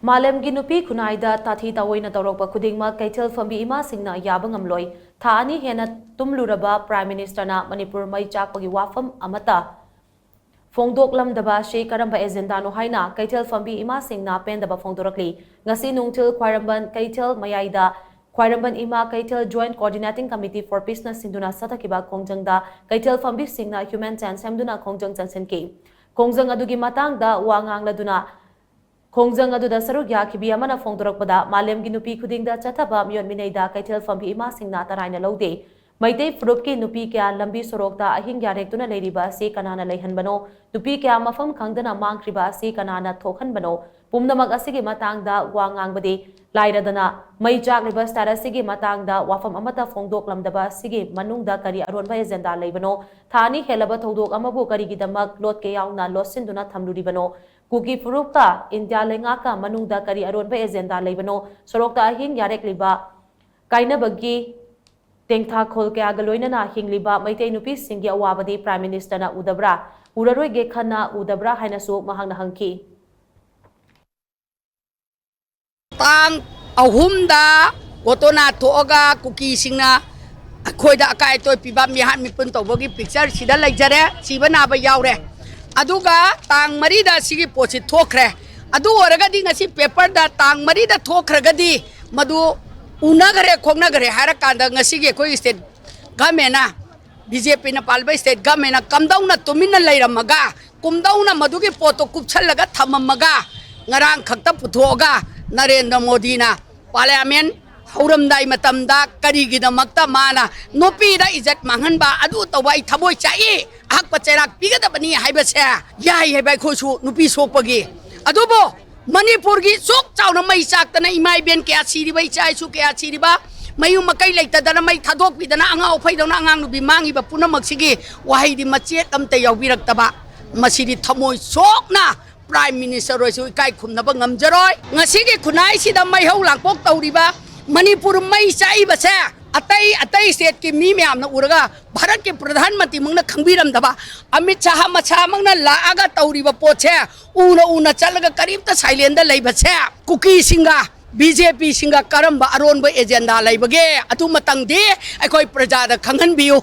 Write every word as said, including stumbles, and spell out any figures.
ꯃꯥꯂꯦꯝꯒꯤ ꯅꯨꯄꯤ ꯈꯨꯟꯅꯥꯏꯗ ꯇꯥꯊꯤ ꯇꯥꯑꯣꯏꯅ ꯇꯧꯔꯛꯄ ꯈꯨꯗꯤꯡꯃꯛ ꯀꯩꯊꯦꯜ ꯐꯝꯕꯤ ꯏꯃꯥꯁꯤꯡꯅ ꯌꯥꯕ ꯉꯝꯂꯣꯏ꯫ ꯊꯥ ꯑꯅꯤ ꯍꯦꯟꯅ ꯇꯨꯝꯂꯨꯔꯕ Prime Minister ꯅ ꯃꯅꯤꯄꯨꯔ ꯃꯩ ꯆꯥꯛꯄꯒꯤ ꯋꯥꯐꯝ ꯑꯃꯠꯇ ꯐꯣꯡꯗꯣꯛꯂꯝꯗꯕ ꯑꯁꯤ ꯀꯔꯝꯕ agenda ꯅꯣ ꯍꯥꯏꯅ ꯀꯩꯊꯦꯜ ꯐꯝꯕꯤ ꯏꯃꯥꯁꯤꯡꯅ ꯄꯦꯟꯗꯕ ꯐꯣꯡꯗꯣꯔꯛꯂꯤ꯫ ꯉꯁꯤ ꯅꯨꯡꯊꯤꯜ ꯈ꯭ꯋꯥꯏꯔꯝꯕꯟ ꯀꯩꯊꯦꯜ ꯃꯌꯥꯏꯗ ꯈ꯭ꯋꯥꯏꯔꯝꯕꯟ ꯏꯃꯥ ꯀꯩꯊꯦꯜ Joint Coordinating Committee for Peace ꯅ ꯁꯤꯟꯗꯨꯅ ꯆꯠꯊꯈꯤꯕ ꯈꯣꯡꯖꯪꯗ ꯀꯩꯊꯦꯜ ꯐꯝꯕꯤꯁꯤꯡꯅ human chain ꯁꯦꯝꯗꯨꯅ ꯈꯣꯡꯖꯪ ꯆꯪꯁꯤꯟꯈꯤ꯫ ꯈꯣꯡꯖꯪ ꯑꯗꯨꯒꯤ ꯃꯇꯥꯡꯗ ꯋꯥ ꯉꯥꯡꯂꯗꯨꯅ ꯈꯣꯡꯖꯪ ꯑꯗꯨꯗ ꯁꯔꯨꯛ ꯌꯥꯈꯤꯕꯤ ꯑꯃꯅ ꯐꯣꯡꯗꯣꯔꯛꯄꯗ, ꯃꯥꯂꯦꯝꯒꯤ ꯅꯨꯄꯤ ꯈꯨꯗꯤꯡꯗ ꯆꯠꯊꯕ ꯃꯤꯑꯣꯠ ꯃꯤꯅꯩꯗ ꯀꯩꯊꯦꯜ ꯐꯝꯕꯤ ꯏꯃꯥꯁꯤꯡꯅ ꯇꯔꯥꯏꯅ ꯂꯧꯗꯦ꯫ ꯃꯩꯇꯩ ꯐꯨꯔꯨꯞꯀꯤ ꯅꯨꯄꯤ ꯀꯌꯥ ꯂꯝꯕꯤ ꯁꯣꯔꯣꯛꯇ ꯑꯍꯤꯡ ꯌꯥꯔꯦꯛꯇꯨꯅ ꯂꯩꯔꯤꯕ ꯑꯁꯤ ꯀꯅꯥꯅ ꯂꯩꯍꯟꯕꯅꯣ? ꯅꯨꯄꯤ ꯀꯌꯥ ꯃꯐꯝ ꯈꯪꯗꯅ ꯃꯥꯡꯈ꯭ꯔꯤꯕ ꯑꯁꯤ ꯀꯅꯥꯅ ꯊꯣꯛꯍꯟꯕꯅꯣ? ꯄꯨꯝꯅꯃꯛ ꯑꯁꯤꯒꯤ ꯃꯇꯥꯡꯗ ꯋꯥ ꯉꯥꯡꯕꯗꯤ ꯂꯥꯏꯔꯗꯅ, ꯃꯩ ꯆꯥꯛꯂꯤꯕ state ꯑꯁꯤꯒꯤ ꯃꯇꯥꯡꯗ ꯋꯥꯐꯝ ꯑꯃꯠꯇ ꯐꯣꯡꯗꯣꯛꯂꯝꯗꯕ ꯑꯁꯤꯒꯤ ꯃꯅꯨꯡꯗ ꯀꯔꯤ ꯑꯔꯣꯟꯕ agenda ꯂꯩꯕꯅꯣ? ꯊꯥ ꯑꯅꯤ ꯍꯦꯜꯂꯕ ꯊꯧꯗꯣꯛ ꯑꯃꯕꯨ ꯀꯔꯤꯒꯤꯗꯃꯛ ꯂꯣꯠꯀꯦ ꯌꯥꯎꯅ ꯂꯣꯠꯁꯤꯟꯗꯨꯅ ꯊꯝꯂꯨꯔꯤꯕꯅꯣ? ꯀꯨꯀꯤ ꯐꯨꯔꯨꯞꯀ ꯏꯟꯗꯤꯌꯥ ꯂꯩꯉꯥꯛꯀ ꯃꯅꯨꯡꯗ ꯀꯔꯤ ꯑꯔꯣꯟꯕ agenda ꯂꯩꯕꯅꯣ? ꯁꯣꯔꯣꯛꯇ ꯑꯍꯤꯡ ꯌꯥꯔꯦꯛꯂꯤꯕ, ꯀꯥꯏꯅꯕꯒꯤ ꯇꯦꯡꯊꯥꯈꯣꯜ ꯀꯌꯥꯒ ꯂꯣꯏꯅꯅ ꯍꯤꯡꯂꯤꯕ ꯃꯩꯇꯩ ꯅꯨꯄꯤꯁꯤꯡꯒꯤ ꯑꯋꯥꯕꯗꯤ Prime Minister ꯅ ꯎꯗꯕ꯭ꯔꯥ? ꯎꯔꯔꯣꯏꯒꯦ ꯈꯟꯅ ꯎꯗꯕ꯭ꯔꯥ ꯍꯥꯏꯅꯁꯨ ꯃꯍꯥꯛꯅ ꯍꯪꯈꯤ꯫ ꯇꯥꯡ ꯑꯍꯨꯝꯗ ꯀꯣꯇꯣꯅꯥ ꯊꯣꯛꯑꯒ ꯀꯨꯀꯤꯁꯤꯡꯅ ꯑꯩꯈꯣꯏꯗ ꯑꯀꯥꯏ ꯑꯇꯣꯏ ꯄꯤꯕ, ꯃꯤꯍꯥꯠ ꯃꯤꯄꯨꯟ ꯇꯧꯕꯒꯤ picture ꯁꯤꯗ ꯂꯩꯖꯔꯦ꯫ ꯁꯤꯕ ꯅꯥꯕ ꯌꯥꯎꯔꯦ꯫ ꯑꯗꯨꯒ ꯇꯥꯡ ꯃꯔꯤꯗ ꯁꯤꯒꯤ ꯄꯣꯠꯁꯤ ꯊꯣꯛꯈ꯭ꯔꯦ꯫ ꯑꯗꯨ ꯑꯣꯏꯔꯒꯗꯤ ꯉꯁꯤ paper ꯗ ꯇꯥꯡ ꯃꯔꯤꯗ ꯊꯣꯛꯈ꯭ꯔꯒꯗꯤ ꯃꯗꯨ ꯎꯅꯈ꯭ꯔꯦ, ꯈꯣꯡꯅꯈ꯭ꯔꯦ ꯍꯥꯏꯔꯀꯥꯟꯗ ꯉꯁꯤꯒꯤ ꯑꯩꯈꯣꯏ state government ꯅ, BJP ꯅ ꯄꯥꯜꯂꯤꯕ state government ꯅ ꯀꯝꯗꯧꯅ ꯇꯨꯃꯤꯟꯅ ꯂꯩꯔꯝꯃꯒ, ꯀꯝꯗꯧꯅ ꯃꯗꯨꯒꯤ ꯄꯣꯠꯇꯣ ꯀꯨꯞꯁꯜꯂꯒ ꯊꯝꯃꯝꯃꯒ, ꯉꯔꯥꯡ ꯈꯛꯇ ꯄꯨꯊꯣꯛꯑꯒ ꯅꯔꯦꯟꯗ꯭ꯔ ꯃꯣꯗꯤꯅ Parliament ꯍꯧꯔꯝꯗꯥꯏ ꯃꯇꯝꯗ ꯀꯔꯤꯒꯤꯗꯃꯛꯇ ꯃꯥꯅ ꯅꯨꯄꯤꯗ ꯏꯖꯠ ꯃꯥꯡꯍꯟꯕ, ꯑꯗꯨ ꯇꯧꯕ, ꯑꯩ ꯊꯃꯣꯏ ꯆꯥꯛꯏ, ꯑꯍꯛꯄ ꯆꯩꯔꯥꯛ ꯄꯤꯒꯗꯕꯅꯤ ꯍꯥꯏꯕꯁꯦ ꯌꯥꯏ ꯍꯥꯏꯕ ꯑꯩꯈꯣꯏꯁꯨ ꯅꯨꯄꯤ ꯁꯣꯛꯄꯒꯤ꯫ ꯑꯗꯨꯕꯨ ꯃꯅꯤꯄꯨꯔꯒꯤ ꯁꯨꯛ ꯆꯥꯎꯅ ꯃꯩ ꯆꯥꯛꯇꯅ ꯏꯃꯥ ꯏꯕꯦꯟ ꯀꯌꯥ ꯁꯤꯔꯤꯕ, ꯏꯆꯥ ꯏꯁꯨ ꯀꯌꯥ ꯁꯤꯔꯤꯕ, ꯃꯌꯨꯝ ꯃꯀꯩ ꯂꯩꯇꯗꯅ ꯃꯩ ꯊꯥꯗꯣꯛꯄꯤꯗꯅ ꯑꯉꯥꯎ ꯑꯐꯩꯗꯧꯅ ꯑꯉꯥꯡ ꯅꯨꯄꯤ ꯃꯥꯡꯉꯤꯕ ꯄꯨꯝꯅꯃꯛꯁꯤꯒꯤ ꯋꯥꯍꯩꯗꯤ ꯃꯆꯦꯠ ꯑꯝꯇ ꯌꯥꯎꯕꯤꯔꯛꯇꯕ, ꯃꯁꯤꯗꯤ ꯊꯃꯣꯏ ꯁꯣꯛꯅ Prime Minister ꯑꯣꯏꯁꯨ ꯏꯀꯥꯏ ꯈꯨꯝꯅꯕ ꯉꯝꯖꯔꯣꯏ꯫ ꯉꯁꯤꯒꯤ ꯈꯨꯟꯅꯥꯏꯁꯤꯗ ꯃꯩꯍꯧ ꯂꯥꯡꯄꯣꯛ ꯇꯧꯔꯤꯕ, ꯃꯅꯤꯄꯨꯔ ꯃꯩ ꯆꯥꯛꯏꯕꯁꯦ ꯑꯇꯩ ꯑꯇꯩ ꯁ꯭ꯇꯦꯠꯀꯤ ꯃꯤ ꯃꯌꯥꯝꯅ ꯎꯔꯒ ꯚꯥꯔꯠꯀꯤ ꯄ꯭ꯔꯙꯥꯟ ꯃꯟꯇ꯭ꯔꯤꯃꯛꯅ ꯈꯪꯕꯤꯔꯝꯗꯕ ꯑꯃꯤꯠ ꯁꯥꯍ ꯃꯁꯥꯃꯛꯅ ꯂꯥꯛꯑꯒ ꯇꯧꯔꯤꯕ ꯄꯣꯠꯁꯦ ꯎꯅ ꯎꯅ ꯆꯠꯂꯒ ꯀꯔꯤꯝꯇ ꯁꯥꯏꯂꯦꯟꯗ ꯂꯩꯕꯁꯦ ꯀꯨꯀꯤꯁꯤꯡꯒ ꯕꯤ ꯖꯦ ꯄꯤꯁꯤꯡꯒ ꯀꯔꯝꯕ ꯑꯔꯣꯟꯕ ꯑꯦꯖꯦꯟꯗꯥ ꯂꯩꯕꯒꯦ? ꯑꯗꯨꯃꯇꯪꯗꯤ ꯑꯩꯈꯣꯏ ꯄ꯭ꯔꯖꯥꯗ ꯈꯪꯍꯟꯕꯤꯌꯨ꯫